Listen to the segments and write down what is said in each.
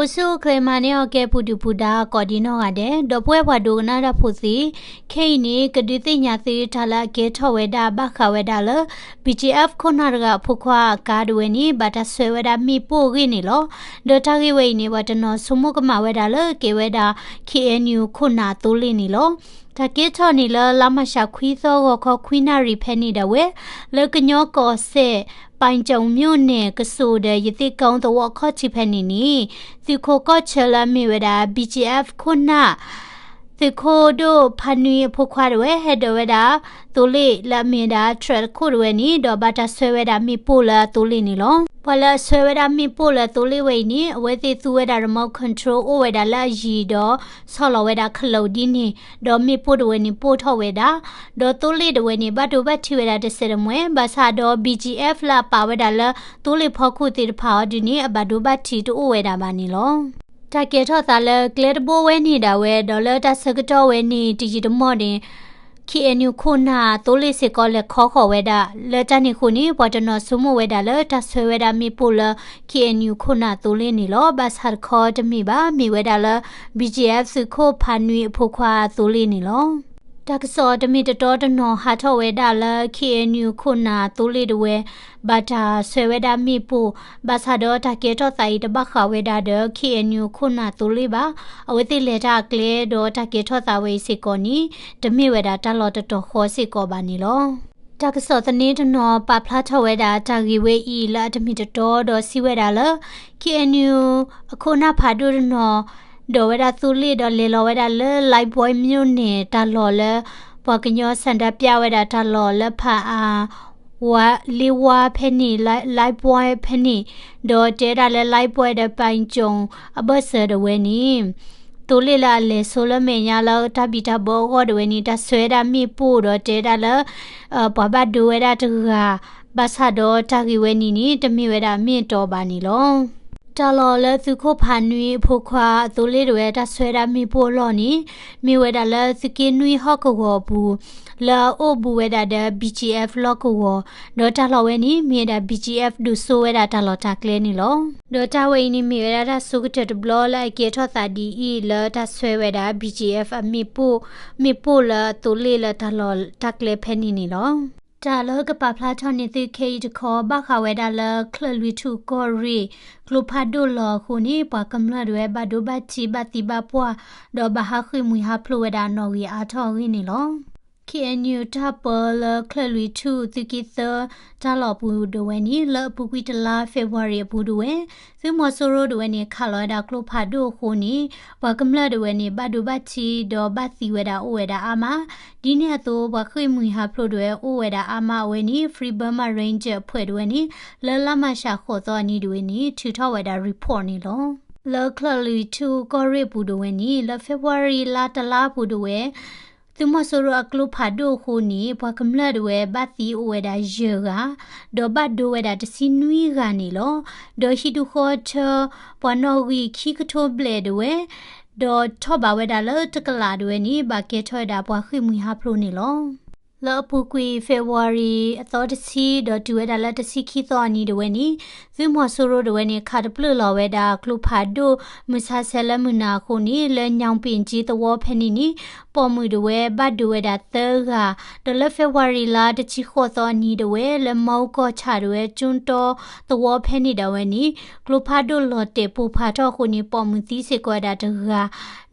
အိၣ်ဆူၣ်အိၣ်ချ့မၤန့ၢ်အီၤကဲပူၤဒုၣ်ပူၤဒါကိးဒံနီၢ်ဂၤဒဲး ဒီပုၢ်ဝဲၢ်ပှၤဒိကနၣ်တၢ်ဖိသ့ၣ်, ခဲအံၤန့ၣ် ကဒုးသ့ၣ်ညါသုတၢ်လၢအကဲထီၣ်ဝဲဒၣ်ဘၣ်ဃးဝဲဒၣ်လၢ BGF ခိၣ်နၢ်တဂၤအဖိခွါအကါဒၣ်ဝဲန့ၣ် ဘၣ်တၢ်ဆှၢဝဲဒၣ်မ့ၣ်ပိၢ်အဂ့ၢ်န့ၣ်လီၤ. ဒီးတၢ်ဂ့ၢ်ဝဲအံၤန့ၣ် ပှၤတနီၤဆိကမိၣ်ကမၣ်ဝဲဒၣ်လၢကဲဝဲဒၣ် KNU ခိၣ်နၢ်အသိလ့ၣ်န့ၣ်လီၤ. တၢ်ကဲထီၣ်န့ၣ်လၢလါမၢ်ၡးခွံသီဂီၤခီခွံနၣ်ရံၣ်ဖဲန့ၣ်ဒၣ်ဝဲ လၢကညီကီၢ်စဲၣ် ပၣ်ကၠိၣ် မြို့နယ် ကစိၤဒီးယသ့ၣ်ကိသဝီခီၣ်ထံးဖဲန့ၣ်န့ၣ် သုးခိၣ်ကီၢ်ဆၢလၢအမ့ၢ်ဝဲဒၣ် BGF ခိၣ်နၢ် သုးခိၣ်ဒိၣ်ဖါနွံအဖိခွါဒၣ်ဝဲ ဟဲဒိးဝဲဒၣ်သိလ့ၣ်လၢအမ့ၢ်ဝဲဒၣ် truck တခိၣ်ဒၣ်ဝဲန့ၣ် ဒီးဘၣ်တၢ်ဆှၢဝဲဒၣ်မ့ၣ်ပိၢ်လၢအသိလ့ၣ်န့ၣ်လီၤ. ပှၤလၢအဆှၢဝဲဒၣ်မ့ၣ်ပိၢ်လၢအသိလ့ၣ်ဝဲအံၤန့ၣ် အဝဲသ့ၣ်သူဝဲဒၣ် remote control အိၣ်ဝဲဒၣ်လၢအယံၤဒီး ဆီၣ်လီၤဝဲဒၣ်ခလုးဒ်န့ၣ် ဒီးမ့ၣ်ပိၢ်ဒၣ်ဝဲန့ၣ်ပိၢ်ထီၣ်ဝဲဒၣ် ဒီးသိလ့ၣ်ဒၣ်ဝဲန့ၣ် ဘၣ်ဒိဘၣ်ထံးဝဲဒၣ်တစဲးတမှဲၤ ဘၣ်ဆၣ်ဒီး BGF လၢအပာ်ဝဲဒၣ်လၢသိလ့ၣ်ဖီခိၣ်သ့ၣ်တဖၣ်အီၤဒ်န့ၣ် အဘၣ်ဒိဘၣ်ထံးတအိၣ်ဝဲဒၣ်ဘၣ်န့ၣ်လီၤ. တၢ်ကဲထီၣ်သးလၢကျဲတဘိဝဲန့ၣ်ဒၣ်ဝဲ ဒီးလၢတၢ်ဆၢကတီၢ်ဝဲန့ၣ် တယံာ်တမီၢ်န့ၣ် KNU ခိၣ်နၢ်သိလ့ၣ်စ့ၢ်ကီးလဲၤခီဃီၤဝဲဒၣ် လၢတၢ်န့ၣ်အဃိန့ၣ် ပှၤတနီၤဆိကမိၣ်ဝဲဒၣ်လၢတၢ်ဆှၢဝဲဒၣ်မ့ၣ်ပိၢ်လၢ KNU ခိၣ်နၢ်သိလ့ၣ်န့ၣ်လီၤ. ဘၣ်ဆၣ်တခီတမ့ၢ်ဘၣ် မ့ၢ်ဝဲဒၣ်လၢ BGF သုးခိၣ်ဖါနွံအဖိခွါအသိလ့ၣ်န့ၣ်လီၤ. တၢ်ကစီၣ်တမံၤတတီတနီၤဟးထီၣ်ဝဲဒၣ်လၢ KNU ခိၣ်နၢ်သိလ့ၣ်ဒၣ်ဝဲ ဘၣ်တၢ်ဆှၢဝဲဒၣ်မ့ၣ်ပိၢ် ဘၣ်ဆၣ်ဒီးတၢ်ကဲထီၣ်သးအံၤတဘၣ်ဃးဝဲဒၣ်ဒီး KNU ခိၣ်နၢ်သိလ့ၣ်ဘၣ်. အဝဲသ့ၣ်လဲၤတၢ်အကျဲဒီးတၢ်ကဲထီၣ်သးဝဲအံၤစ့ၢ်ကီးန့ၣ် တမ့ၢ်ဝဲဒၣ်တၢ်လီၢ်တတီၤဃီစ့ၢ်ကီးဘၣ်န့ၣ်လီၤ. တၢ်ကစီၣ်သန့တနီၤပာ်ဖျါထီၣ်ဝဲဒၣ်တၢ်ဂ့ၢ်ဝဲအံၤလၢအတမံၤတတီဒီးစံးဝဲဒၣ်လၢ KNU အခိၣ်နၢ်ဖးဒိၣ်တနီၤ ဒိးဝဲဒၣ်သိလ့ၣ်ဒီးလဲၤလီၤဝဲဒၣ်လၢ လၢၣ်ဘွဲၣ် မြို့နယ် တၢ်လီၢ်လၢ ပှၤကညီဆန္ဒပြဝဲဒၣ်တၢ်လီၢ်လၢဖးအါ ဝါ လ့ဝါဖဲန့ၣ် လၢၣ်ဘွဲၣ်ဖဲန့ၣ် ဒီးတဲဒၣ်လၢ လၢၣ်ဘွဲၣ်ဒီးပၣ်ကၠိၣ် အဘၢၣ်စၢၤဒၣ်ဝဲန့ၣ် သိလ့ၣ်လၢအလဲၤဆိလၢမဲာ်ညါလၢတၢ်ဘံၣ်တၢ်ဘၢအဂီၢ်ဒၣ်ဝဲန့ၣ် တၢ်ဆှၢဝဲဒၣ်မ့ၣ်ပိၢ်ဒီးတဲဒၣ်လၢ ပှၤဘၣ်ဒိဝဲဒၣ်တဂၤ ဘၣ်ဆၣ်ဒီးတၢ်ဂ့ၢ်ဝဲန့ၣ်န့ၣ် တမ့ၢ်ဝဲဒၣ်မ့ၢ်အတီဘၣ်န့ၣ်လီၤ. တၢ်လီၢ်လၢသုးခိၣ်ဖးနွံအဖိခွါအသိလ့ၣ်ဒၣ်ဝဲတၢ်ဆှၢဝဲဒၣ်မ့ၣ်ပိၢ်အလီၢ်န့ၣ် မ့ၢ်ဝဲဒၣ်လၢသုးက့နွံဟီၣ်ကဝီၤအပူၤ လၢအအိၣ်ဘူးဝဲဒၣ်ဒီး BGF လီၢ်ကဝီၤ ဒီးတၢ်လီၢ်ဝဲန့ၣ် မ့ၢ်ဝဲဒၣ် BGF ဒုးစိဝဲဒၣ်တၢ်လီၢ်တၢ်ကျဲန့ၣ်လီၤ. ဒီးတၢ်ဝဲအံၤန့ၣ်မ့ၢ်ဝဲဒၣ်တၢ်ဆိကတၢၢ်တဘျီလၢအကဲထီၣ်သးဒ်အံၤ လၢတၢ်ဆှၢဝဲဒၣ် BGF အမ့ၣ်ပိၢ် မ့ၣ်ပိၢ်လၢအသိလ့ၣ်လၢတၢ်လီၢ်တၢ်ကျဲဖဲန့ၣ်န့ၣ်လီၤ. တၢ်လၢကပာ်ဖျါထီၣ်န့ၢ်သုခဲအံၤတခီ ဘၣ်ဃးဝဲဒၣ်လၢချၢၣ်လွံၢ်ထူၣ်ကီၢ်ရ့ၣ် ကျိဖးဒိၣ်လီၤအဃိန့ၣ် ပှၤကမျၢၢ်ဒၣ်ဝဲဘၣ်ဒိဘၣ်ထံးဘၣ်သံဘၣ်ပှၢ် ဒီးဘၣ်ဟးဃ့ၢ်မှံဟးဖျိးဝဲဒၣ်အနီၣ်ဂံၢ်အါထီၣ်အဂ့ၢ်န့ၣ်လီၤ. KNU တၢ်ပၢလၢချၢၣ်လွံၢ်ထူၣ်သုးက့သၢ တၢ်လီၢ်အပူၤဒၣ်ဝဲန့ၣ် လၢအပူၤကွံာ်တလါ February အပူၤဒၣ်ဝဲ သုးမီၤစိရိၤဒၣ်ဝဲန့ၣ် ခးလီၤဝဲဒၣ်ကျိဖးဒိၣ်အဃိန့ၣ် ပှၤကမျၢၢ်ဒၣ်ဝဲန့ၣ် ဘၣ်ဒိဘၣ်ထံးဒီးဘၣ်သံဝဲဒၣ်အိၣ်ဝဲဒၣ်အါမး ဒ်န့ၣ်အသိး ပှၤဃ့ၢ်မှံဟးဖျိးဒၣ်ဝဲအိၣ်ဝဲဒၣ်အါမးအဝဲန့ၣ် Free Burma Ranger အဖွဲ့ဒၣ်ဝဲန့ၣ် လၢလါမၢ်ၡးဃိးသီအနံၤဒၣ်ဝဲန့ၣ် ထုးထီၣ်ဝဲဒၣ် report န့ၣ်လီၤ. လၢချၢၣ်လွံၢ်ထူၣ်ကီၢ်ရ့ၣ်အပူၤဒၣ်ဝဲန့ၣ် လၢ February လါတလါအပူၤဒၣ်ဝဲ သုးမီၤစိရိၤအကျိဖးဒိၣ်အဃိန့ၣ် ပှၤကမျၢၢ်ဒၣ်ဝဲဘၣ်သံအိၣ်ဝဲဒၣ်ယဲၢ်ဂၤ ဒီးဘၣ်ဒိဝဲဒၣ်တဆံနွံဂၤန့ၣ်လီၤ. ဒီးဟံၣ်ဒူၣ်ဃီထၢ ပှၤနီၣ်ဂံၢ်ခံကထိဘျဲၣ်ဒၣ်ဝဲ ဒီးထီၣ်ဘးဝဲဒၣ်လၢတကလးဒၣ်ဝဲန့ၣ် ဘၣ်ကဲထီၣ်ဝဲဒၣ်ပှၤဃ့ၢ်မှံဟးဖျိးန့ၣ်လီၤ. လၢအပူၤကွံာ် February အသီတဆံ ဒီးတုၤဝဲဒၣ်လၢတဆံခံသီအနံၤဒၣ်ဝဲန့ၣ် သုးမီၤစိရိၤဒၣ်ဝဲန့ၣ် ခးတပျုာ်လီၤဝဲဒၣ်ကျိဖးဒိၣ် မုၢ်ဆါဆဲးလၢမုၢ်နၤအဃိန့ၣ် လၢညောင်ပင်ကြီးသဝီဖဲန့ၣ်န့ၣ် ပိာ်မုၣ်ဒၣ်ဝဲဘၣ်ဒိဝဲဒၣ်သၢဂၤ, ဒီးလၢ February လါတဆံဃိးသီအနံၤဒၣ်ဝဲ လၢမီကီၢ်ဆၣ်ဒၣ်ဝဲ ကၠိတီသဝီဖဲန့ၣ်ဒၣ်ဝဲန့ၣ် ကျိဖးဒိၣ်လီၤတဲာ်ပိၢ်ဖးထီၣ်အဃိန့ၣ် ပိာ်မုၣ်သံစ့ၢ်ကီးဝဲဒၣ်တဂၤ,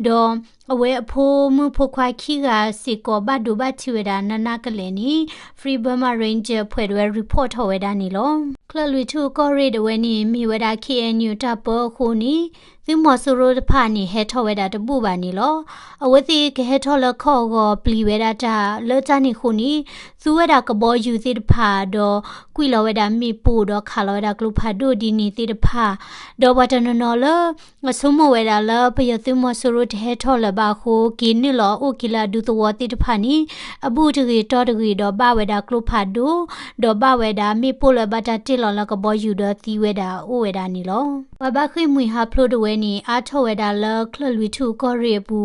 ဒီးအဝဲအဖိမုၣ်ဖိခွါခံဂၤစ့ၢ်ကီးဘၣ်ဒိဘၣ်ထံးဝဲဒၣ်နးနးကလဲာ်န့ၣ် Free Burma Ranger အဖွဲ့ဒၣ်ဝဲ report ထီၣ်ဝဲဒၣ်န့ၣ်လီၤ. ချၢၣ်လွံၢ်ထူၣ်ကီၢ်ရ့ၣ်ဒၣ်ဝဲန့ၣ် မ့ၢ်ဝဲဒၣ် K N U တၢ်ပၢအဃိန့ၣ် သုးမီၤစိရိၤတဖၣ်န့ၣ် ဟဲထီၣ်ဝဲဒၣ်တဘူၣ်ဘၣ်န့ၣ်လီၤ. အဝဲသ့ၣ်ကဟဲထီၣ်လၢခီၣ်ဂီၤပျံၤဝဲဒၣ်တၢ်လၢတၢ်န့ၣ်အဃိန့ၣ် သူဝဲဒၣ်ကဘီယူၤသ့ၣ်တဖၣ် ဒီးကွံာ်လီၤဝဲဒၣ်မ့ၣ်ပိၢ်ဒီးခးလီၤဝဲဒၣ်ကျိဖးဒိၣ်ဒ်န့ၣ်သ့ၣ်တဖၣ်, ဒီးပှၤတနီၤနီၤလၢ အဆိကမိၣ်ဝဲဒၣ်လၢပယီၤသုးမီၤစိရိၤတဟဲထီၣ်လၢၤဘၣ်အဃိ က့ၤနုာ်လီၤအအိၣ်က့ၤလၢအဒူသဝီသ့ၣ်တဖၣ်န့ၣ် အဘူၣ်တဂ့ၤ တီတဂ့ၤဒီးဘၣ်ဝဲဒၣ်ကျိဖးဒိၣ်, ဒီးဘၣ်ဝဲဒၣ်မ့ၣ်ပိၢ်လၢဘၣ်တၢ်တ့ၢ်လီၤလၢကဘီယူၤဒီးသံဝဲဒၣ်အိၣ်ဝဲဒၣ်န့ၣ်လီၤ. ပှၤဘၣ်ဃ့ၢ်မှံဟးဖျိးတဝဲန့ၣ် အါထီၣ်ဝဲဒၣ်လၢချၢၣ်လွံၢ်ထူၣ်ကီၢ်ရ့ၣ်အပူ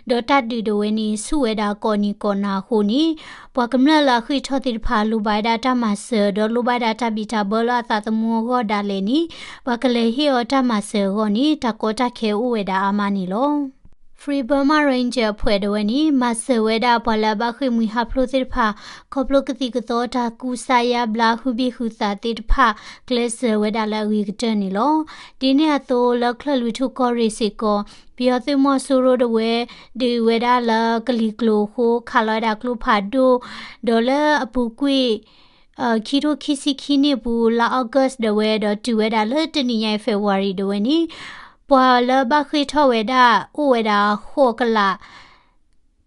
ၤ, ဒီးတၢ်ဒုးတဝဲန့ၣ် ဆူၣ်ဝဲဒၣ်ကိးနံၤကိးနၤအဃိန့ၣ် ပှၤကမျၢၢ်လၢအဃ့ၢ်ထီၣ်သ့ၣ်တဖၣ်လိၣ်ဘၣ်ဝဲဒၣ်တၢ်မၤစၢၤ ဒီးလိၣ်ဘၣ်ဒၣ်တၢ်ဘံၣ်တၢ်ဘၢလၢအသးသမူအဂီၢ်ဒၣ်လဲာ်န့ၣ် ပှၤကလဲၤဟ့ၣ်အီၤတၢ်မၤစၢၤအဂီၢ်န့ၣ် တၢ်ကီတၢ်ခဲအိၣ်ဝဲဒၣ်အါမးန့ၣ်လီၤ. Free Burma Ranger အဖွဲ့တဝဲန့ၣ် မၤစၢၤဝဲဒၣ်ပှၤလၢအဘၣ်ဃ့ၢ်မှံဟးဖျိးသ့ၣ်တဖၣ် ခီဖျိကသံၣ်ကသီတၢ်ကူစါယါဘျါဟုဘံၣ်ဟုသးသ့ၣ်တဖၣ် ကျဲးစၢးဝဲဒၣ်လၢအဂ့ၤကတၢၢ်န့ၣ်လီၤ. ဒ်န့ၣ်အသိးလၢချၢၣ်လွံၢ်ထူၣ်ကီၢ်ရ့ၣ်စ့ၢ်ကီး ပယီၤသုးမီၤစိရိၤတဝဲ ဒုးဝဲဒၣ်လၢကလံၤကျိၤအဃိ ခးလီၤဝဲဒၣ်ကျိဖးဒိၣ်, ဒီးလၢအပူၤကွံာ် ခံထိခံဆံခံနံၣ်အပူၤ လါ August ဒၣ်ဝဲ ဒီးတုၤဝဲဒၣ်လၢတနံၤညါအံၤ February ဒၣ်ဝဲန့ၣ် ပှၤလၢဘၣ်ဃ့ၢ်ထီၣ်ဝဲဒၣ် အိၣ်ဝဲဒၣ်ဃိးကလး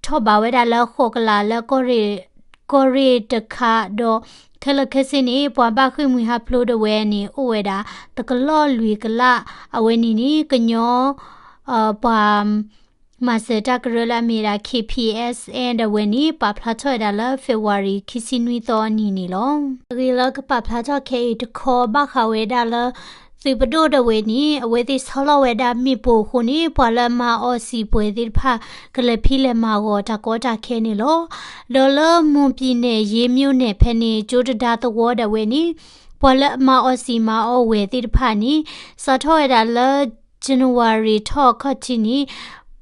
ထီၣ်ဘးဝဲဒၣ်လၢဃိးကလးလၢ ကီၢ်ရ့ၣ်တခါဒီး ခဲလၢာ်ခဲဆ့န့ၣ် ပှၤဘၣ်ဃ့ၢ်မှံဟးဖျိးတဝဲန့ၣ် အိၣ်ဝဲဒၣ် တကလီၢ်လွံၢ်ကလး အဝဲန့ၣ်န့ၣ် ကညီ ပှၤ မၤစၢၤတၢ်ကရၢလၢအမ့ၢ်ဒၣ် K P S N ဒၣ်ဝဲန့ၣ် ပာ်ဖျါထီၣ်ဝဲဒၣ်လၢ February ခံဆံနွံသီအနံၤန့ၣ်လီၤ. အဂ့ၢ်လၢကပာ်ဖျါထီၣ်ခဲအံၤတခီ ဘၣ်ဃးဝဲဒၣ်လၢ သုးပဒိၣ်ဒၣ်ဝဲန့ၣ် အဝဲသ့ၣ်ဆီလီၤဝဲဒၣ်မ့ၣ်ပိၢ်အဃိန့ၣ် ပှၤလၢအမၤအီၣ်စံာ်ပှဲၤသ့ၣ်တဖၣ် ကလဲၤဖံးလဲၤမၤဂီၤတၢ်ကီတၢ်ခဲန့ၣ်လီၤ. ဒီးလၢမွန်ပြည်နယ် ရေးမြို့နယ် ဖဲန့ၣ် ကၠိတဒါသဝီဒၣ်ဝဲန့ၣ် ပှၤလၢအမၤအီၣ်စံာ်မၤအီၣ်ဝဲသ့ၣ်တဖၣ်န့ၣ် စးထီၣ်ဝဲဒၣ်လၢ January ထီၣ်အခီၣ်ထံးန့ၣ်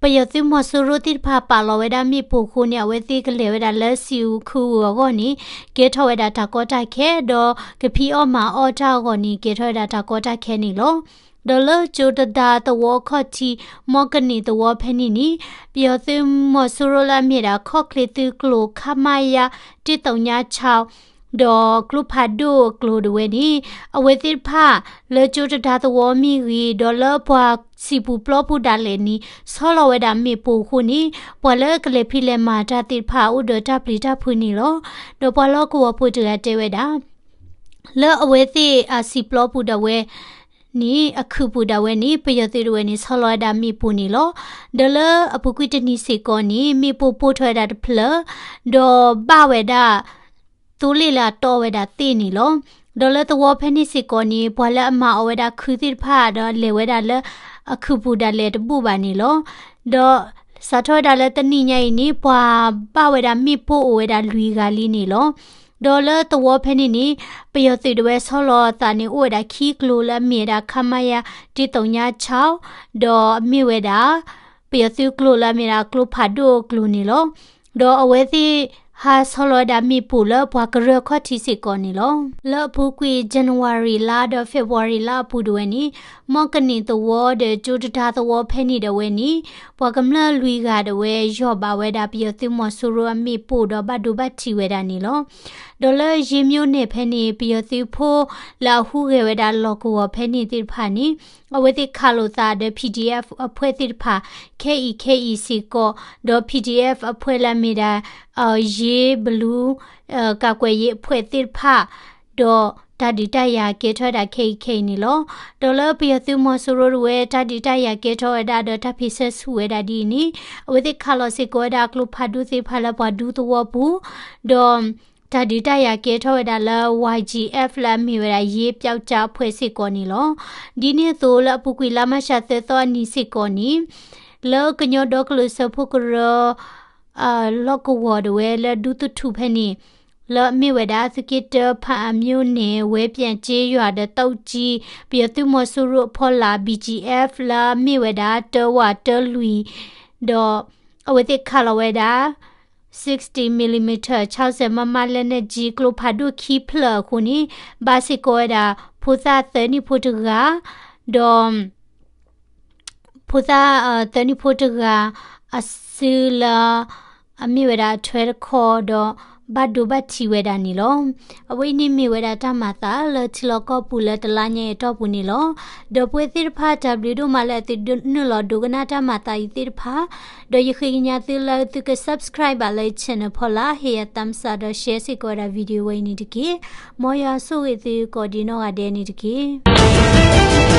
ပယီၤသုးမီၤစိရိၤသ့ၣ်တဖၣ်ပာ်လီၤဝဲဒၣ်မ့ၣ်ပိၢ်အဃိန့ၣ် အဝဲသ့ၣ်ကလဲၤဝဲဒၣ်လၢစံာ်အူခုအူအဂီၢ်န့ၣ် ကဲထီၣ်ဝဲဒၣ်တၢ်ကီတၢ်ခဲ ဒီးကဖံးအီၣ်မၤအီၣ်တၢ်အဂီၢ်န့ၣ် ကဲထီၣ်ဝဲဒၣ်တၢ်ကီတၢ်ခဲန့ၣ်လီၤ. ဒီးလၢကၠိတဒါသဝီအခီၣ်ထံး မီၢ်ကနံၣ်သဝီဖဲန့ၣ်န့ၣ် ပယီၤသုးမီၤစိရိၤလၢအမ့ၢ်ဒၣ် ခီၣ်ချ့သုးကျိၤ ခမရ တစ်သုညခြောက် ဒီးကျိဖးဒိၣ်အကျိၤဒၣ်ဝဲန့ၣ် အဝဲသ့ၣ်တဖၣ်လၢကၠိတဒါသဝီမ့ၢ်ဂ့ၤ ဒီးလၢပှၤစံာ်ပူၤပျီပူၤဒၣ်လဲာ်န့ၣ် ဆီလီၤဝဲဒၣ်မ့ၣ်ပိၢ်အဃိန့ၣ် ပှၤလၢကလဲၤဖံးလဲၤမၤတၢ်သ့ၣ်တဖၣ်အိၣ်ဒီးတၢ်ပျံၤတၢ်ဖုးန့ၣ်လီၤ. ဒီးပှၤလီၢ်ကဝီၤဖိတဂၤတဲဝဲဒၣ် လၢအဝဲသ့ၣ်အစံာ်ပျီပူၤဒၣ်ဝဲန့ၣ် အခုးပူၤဒၣ်ဝဲန့ၣ် ပယီၤသုးဒၣ်ဝဲန့ၣ် ဆီလီၤဝဲဒၣ်မ့ၣ်ပိၢ်န့ၣ်လီၤ. ဒီးလၢအပူၤကွံာ်တနံၤစ့ၢ်ကီးန့ၣ် မ့ၣ်ပိၢ်ပိၢ်ထီၣ်ဝဲဒၣ်တဖျၢၣ် ဒီးဘၣ်ဝဲဒၣ် သိလ့ၣ်လၢအတီဝဲဒၣ်သ့ၣ်န့ၣ်လီၤ. ဒီးလၢသဝီဖဲန့ၣ်စ့ၢ်ကီးန့ၣ် ပှၤလၢအမၤအီၣ်ဝဲဒၣ်ခုသ့ၣ်တဖၣ် ဒီးလဲၤဝဲဒၣ်လၢအခုးပူၤဒၣ်လဲာ်တဘူၣ်ဘၣ်န့ၣ်လီၤ. ဒီးစးထီၣ်ဝဲဒၣ်လၢတနံၤညါအံၤန့ၣ် ပှၤဘၣ်ဝဲဒၣ်မ့ၣ်ပိၢ်အိၣ်ဝဲဒၣ်လွံၢ်ဂၤလံန့ၣ်လီၤ. ဒီးလၢသဝီဖဲန့ၣ်န့ၣ် ပယီၤသုးဒၣ်ဝဲဆီလီၤအသးန့ၣ် အိၣ်ဝဲဒၣ်ခံကျိၤလၢအမ့ၢ်ဝဲဒၣ် ခမရ တစ်သုညခြောက် ဒီးအမ့ၢ်ဝဲဒၣ် ပယီၤသုးကျိၤလၢအမ့ၢ်ဒၣ်ကျိဖးဒိၣ်အကျိၤန့ၣ်လီၤ. ဒီးအဝဲသ့ၣ်ဟးဆီလီၤဝဲဒၣ်မ့ၣ်ပိၢ်လၢပှၤကရၢခီၣ်ထံးစ့ၢ်ကီးန့ၣ်လီၤ. လၢအပူၤကွံာ် January လါဒီး February လါအပူၤဒၣ်ဝဲန့ၣ် မီၢ်ကနံၣ်သဝီဒီးကၠိတဒါသဝီဖဲန့ၣ်ဒၣ်ဝဲန့ၣ် ပှၤကမျၢၢ်လွံၢ်ဂၤဒၣ်ဝဲ ယီၢ်ဘၣ်ဝဲဒၣ်ပယီၤသုးမီၤစိရိၤအမ့ၣ်ပိၢ်ဒီးဘၣ်ဒိဘၣ်ထံးဝဲဒၣ်န့ၣ်လီၤ. ဒီးလၢရေးမြို့နယ်ဖဲန့ၣ် ပယီၤသုးဖိလၢအဟူးဂဲၤဝဲဒၣ်လီၢ်ကဝီၤဖဲန့ၣ်သ့ၣ်တဖၣ်န့ၣ် အဝဲသ့ၣ်ခးလိာ်သးဒီး P D F အဖွဲ့သ့ၣ်တဖၣ် ခဲအံၤခဲအံၤစ့ၢ်ကီး ဒီး P D F အဖွဲ့လၢအမ့ၢ်ဒၣ် ရေးဘလူး ကာကွယ်ရေးအဖွဲ့သ့ၣ်တဖၣ် ဒီးတၢ်ဒုးတၢ်ယၤကဲထီၣ်ဝဲဒၣ်ခဲအံၤခဲအံၤန့ၣ်လီၤ. ဒီးလၢပယီၤသုးမီၤစိရိၤဒၣ်ဝဲ တၢ်ဒုးတၢ်ယၤကဲထီၣ်ဝဲဒၣ်ဒီးတၢ်ဖံးဆၢဆူၣ်ဝဲဒၣ်ဒ်အံၤန့ၣ် အဝဲသ့ၣ်ခးလီၤစ့ၢ်ကီးဝဲဒၣ်ကျိဖးဒိၣ်သ့ၣ်တဖၣ်လၢပှၤဒူသဝီပူၤ ဒီး တၢ်ဒုးတၢ်ယၤကဲထီၣ်ဝဲဒၣ်လၢ Y G F လၢအမ့ၢ်ဝဲဒၣ် ရေးပျောက်ကျားအဖွဲ့ စ့ၢ်ကီးန့ၣ်လီၤ. ဒ်န့ၣ်အသိးလၢအပူၤကွံာ်လါမၢ်ၡးသၢသီအနံၤစ့ၢ်ကီးန့ၣ် လၢကညီဒီကလုာ်စၢဖှိၣ်ကရၢ လီၢ်ကဝီၤဒၣ်ဝဲလၢဒူသထူၣ်ဖဲန့ၣ် လၢအမ့ၢ်ဝဲဒၣ်သုးက့တၢ ဖၣ်အၣ်မြို့နယ် ဝဲပျံးကျေးရွာဒီး သုးက့ ပယီၤသုးမီၤစိရိၤအဖီလာ် B G F လၢအမ့ၢ်ဝဲဒၣ် တၢဝးတၢလွံၢ် ဒီးအဝဲသ့ၣ်ခးလီၤဝဲဒၣ် sixty millimeter ခြောက်ဆယ် မမ လက်နက်ကြီး ကျိဖးဒိၣ်ခံဖျၢၣ်အဃိန့ၣ် ဘၣ်စ့ၢ်ကီးဝဲဒၣ် ဖိသၣ်သၢနံၣ်ဖိတဂၤ ဒီး ဖိသၣ် သၢနံၣ်ဖိတဂၤ အစုလၢ အမ့ၢ်ဝဲဒၣ်အထွဲတခီဒီး ဘၣ်ဒိဘၣ်ထံးဝဲဒၣ်န့ၣ်လီၤ. အဝဲအံၤန့ၣ်မ့ၢ်ဝဲဒၣ်တၢ်မၤသးလၢထံလီၢ်ကီၢ်ပူၤလၢတလါညါအံၤအတီၢ်ပူၤန့ၣ်လီၤ. ဒီပုၢ်ဝဲၢ်သ့ၣ်တဖၣ် တၢ်ဘျုးဒိၣ်မးလၢသုဒိကနၣ်တၢ်မၤသးအံၤသ့ၣ်တဖၣ် ဒီးယဃ့ကညးသုလၢသုက subscribe ဘၣ်လၢယ channel ဖီလာ် ဟ့ၣ်ယၤ thumbs up ဒီး share စ့ၢ်ကီးဝဲဒၣ် video ဝဲအံၤန့ၣ်တက့ၢ်. မ်ယွၤဆိၣ်ဂ့ၤသုကိးဒံနီၢ်ဂၤဒဲးန့ၣ်တက့ၢ်.